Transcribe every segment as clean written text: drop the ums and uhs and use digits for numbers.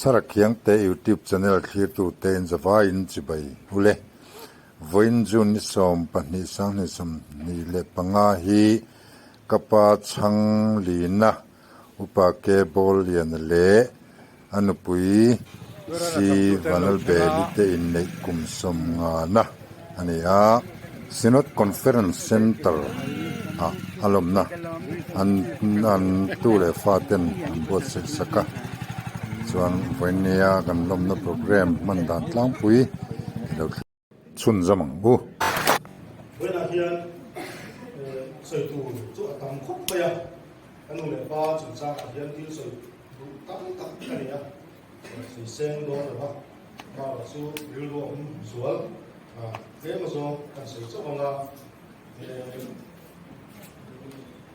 Chhara Khiangte YouTube channel thlirtute in zavaiin chibai ule. Vawiin June ni 12 2025 hi ka pa chhang lina Upa Ke Bawl Liana leh a nupui Si Vanlalbeli te inneih kum 50na a ni a. Synod Conference Centre ah a lawmna an an tu leh fa ten an buatsaih sak a. Chuan vawinia kan lawmna programme hman dan tlangpui i lo thlir. Chhunzawm ang u. Vawiinah hian sawi tur chu a tam khawp mai a, ka nu leh pa chungchangah hian thil sawi duh tam tak ka nei a, sawi seng dawn lo va, erawh chu rilru a awm zual tlem azawng kan sawi chauh ang a.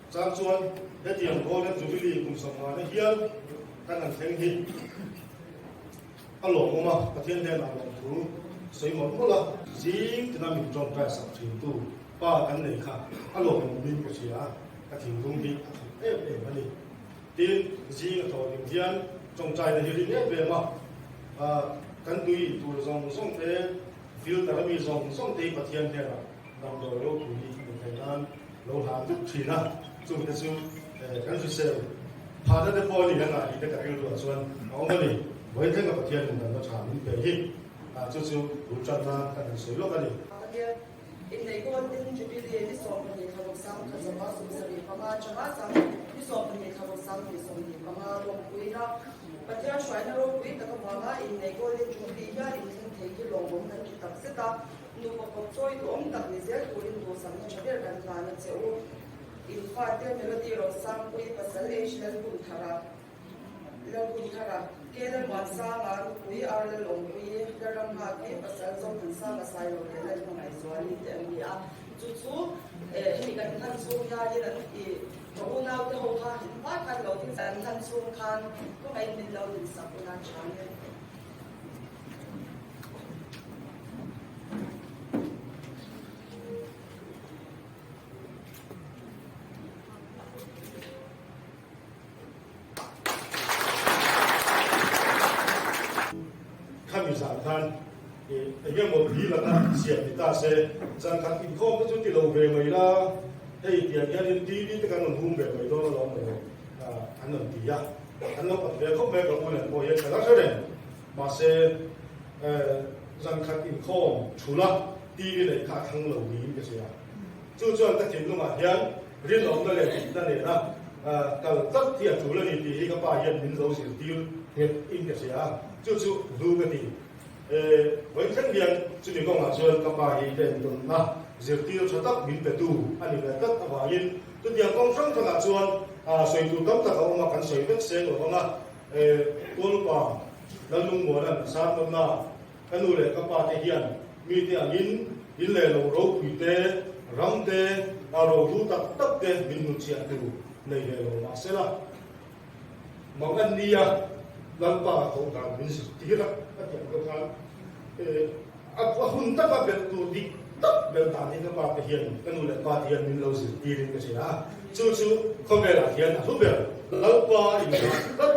Chang chuan hetiang Golden Jubilee kum 50 na hial kan han thleng hi A lawmawm a, Pathian hnenah lawmthu sawi mawlh mawlh a. Zing tina min tawngtai sak thintu pa kan nei kha a lawmawmin ka hria a, ka thinlung hi a thawk em em a ni. Tin, zing a thawh ning hian tawngtaina hi ring em em a, kan tui in tur zawng zawng te, filter a mi zawng zawng te hi Pathian hnenah damdawi ropui a ni theih nan lo hlan vek thin a, chungte chu kan hrisel phahna te pawh a ni ang a tih te ka rilruah chuan a awm a ni. Vawi thlenga Pathian in danna tha min pe hi chu chu bul tan nan kan han sawi lawk a ni. Pathian inneih Golden Jubilee ni 12 thla ruk 1975 atanga sang ni 12 thla ruk 2025 lawmpuina Pathian hruaina ropui tak avanga inneih Golden Jubilee hian inthleng thei hi lawmawm kan ti tak zet a. Nupa kawp chawi duhawm tak ni zel turin duhsakna tha ber kan hlan a che u. In fate Melody Rosangpui pasal H Lalhunthara Lalhunthara K Lalmuansanga Nupui R Lalawmpuii Lalramnghaki pasal Zothansanga Sailo leh Lalhmangaihzuali te an ni a. Chu chu hemi kan hlan chhung hianin an i ka unaute ho kha in hmai khan lo ding an hlan chhung khan khawngaihin min lo dinsak ula tha nge. Khami zan khan eng emaw bill anga siam ni ta se, zan khat inkhawm te chu ti lo ve mai la, hei tiang hianin TV te kan rawn hum ve mai dawn alawm maw an rawn ti a, an lo pat ve khawp mai ka u nen pawh hian ka la hre reng. Mahse, zan khat inkhawm thula TV neih kha a thlang lo niin ka hria. Chu chuan ka thinlungah hian rinawmna leh dikna nena kal tlat hi a tul a ni tih hi ka pa hian min lo zirtir nghet in ka hria a, chu chu hlu ka ti. Vawi thleng hian chumi kawngah chuan ka pa hi ka entawnna zirtir tha tak min petu a ni ve tlat avangin chutiang kawng hrang hrangah chuan sawi tur tam tak a awm a, kan sawi vek seng lo ang a. Tualupa Lallungmuana'n a sar nawn a, ka nu leh ka pa te hian mite angin in leh lo ropui te, ram te, a rohlu tak tak te min hnutchhiah tur nei ve lo mah sela, mang an nia Lalpa a koh dan min zirtir a, a ti ang deuh khan a hun taka belh tur dik tak belh dan hi ka pa te hian, ka nu leh pa te hian min lo zirtirin ka hria a, chu chu khawvelah hian a hlu ber. Lalpa inzah tlat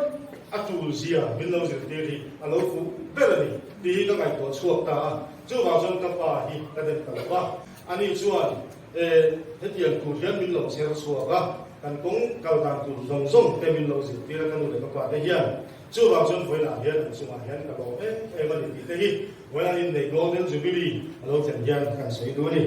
a tul zia min lo zirtir hi a lo fuh ber a ni tih hi ka ngaihtuah chhuak ta a, chuvang chuan ka pa hi ka dem ta lo va, ani chuan e hetiang tur hian min lo chher chhuak a, kan kawng kal dan tur zawng zawng te min lo zirtir a ka nu leh ka pa te hian. Chuvang chuan vawiinah hian an chungah hian ka lawm em em a ni tih te hi vawiin an inneih Golden Jubilee a lo thlen hian kan sawi duh a ni.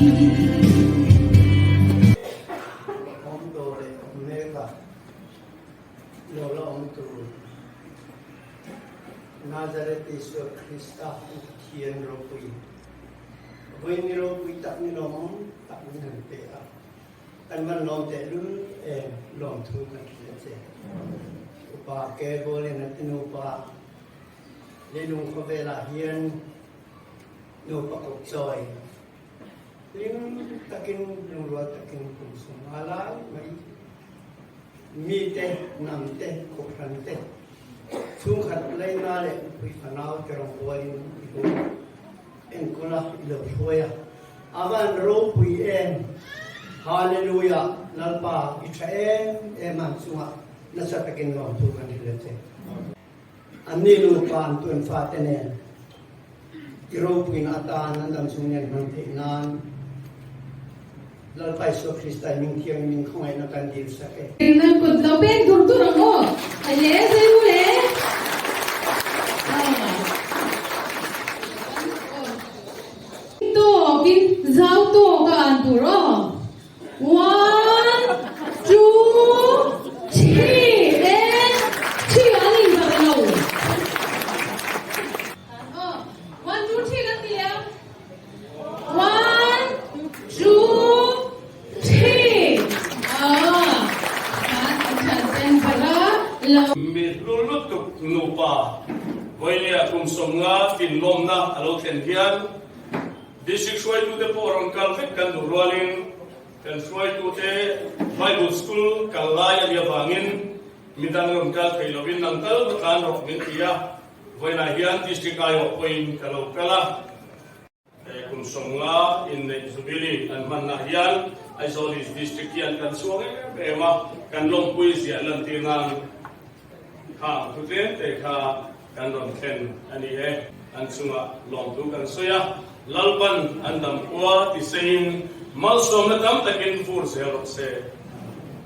Awm tawh leh awm mek a, lo la awm tur Nazareth Isua Krista Pathian ropui, vawi ropui tak ni lawm tak min han pe a. Kan van lawm tehlul em lawmthu kan hrilh a che. Upa ke Bawlin a ti nupa leilung khawvelah hian nupa kawp chawi hlim takin lungrual takin kum sum a lai mai mite hnam te kohhran te chhungkhat leina leh nupui fanau te rawngbawlin i lo enkawl a i lo hruai a. A van ropui em! Hallelujah! Lalpa i tha em em a chungah nasa takin lawmthu kan hrilh a che. Anni nupa an tuan fate nen i ropuina atan an dam chung nen hman theih nan Lalpa Isua Krista i ming thiang i min khawngaihna kan dil sak e. Nan kut lo peng dur dur ang aw. A le zei u le. Tawk in zau tawk a an tur aw. One, two, three and three an in barh lo. One, two, three kan ti ang. One, two, three. Ah, kan a thian ten barh a lo. Mi hlu lutuk nupa Vawinia kum 50 tinlawmna a lo thlen hian District hruaitute pawh rawn kal vek kan duh rualin kan hruaitute Bible School kal lai a nih avangin midang rawn kal thei lovin nang tal va tlan rawh min ti a, vawiinah hian District aiawh pawhin ka lo kal a. He kum 50 inneih Jubilee kan hmanna hian Aizawl East District hian kan chhuak em em a, kan lawmpui ziah lantir nan khang thu tlem te kha kan rawn thlen a ni e. An chungah lawmthu kan sawi a, Lalpan an damkhua tiseiin malsawmna tam takin vur zel rawh se.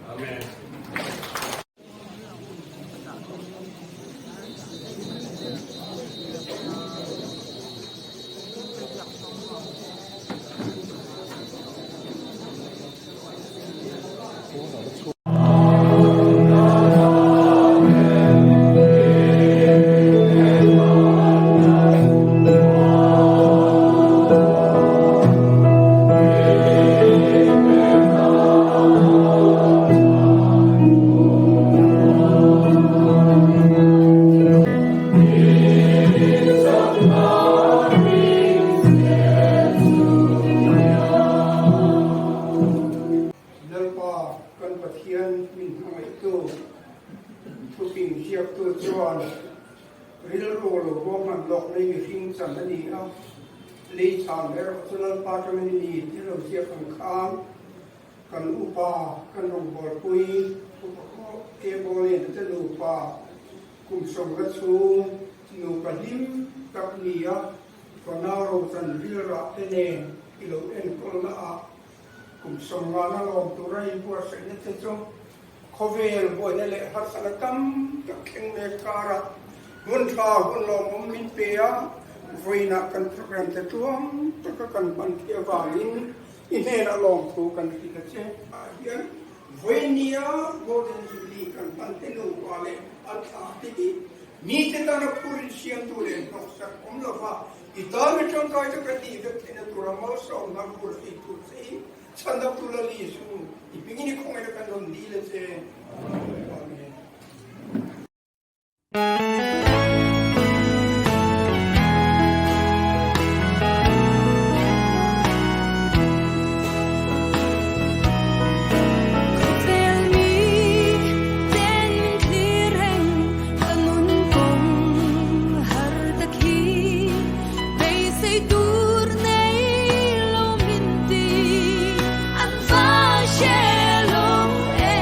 Amen. Lalpa kan Pathian min hmangaihtu thupin ziaktu chuan rilru lo ruahman lawk nei mihring chan a ni a, lei chhan erawh chu Lalpa atangin a ni tih lo ziak ang khan kan upa kan rawngbawlpui upa Kebawlena te nupa kum 50 chhung nupa hlim tak ni a, fanau rochan rilrah te nen i lo enkawlna ah Kum 50 na lawm tura inbuatsaihna te chu khawvel buaina leh harsatna tam tak thleng mek karah hun tha hun lawmawm min pe a, vawiinah kan program te tluang taka kan hman theih avangin i hnenah lawmthu kan hrilh a che. Ah hian vawinia Golden Jubilee kan hman te nupa leh an thlah te hi mite tana phurin siamtu leh hnawksak awm lova I tan a tangkai tak a tih vek theihna tura malsawmna vur thei tur che hi chhandam tu Lal Isu i hmingin i khawngaihna kan rawn dil a che. Amen. Khawvel mi ten min thlir reng ka nun kawng har tak hi beisei tur nei lo min ti an va hre lo e.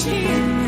thin.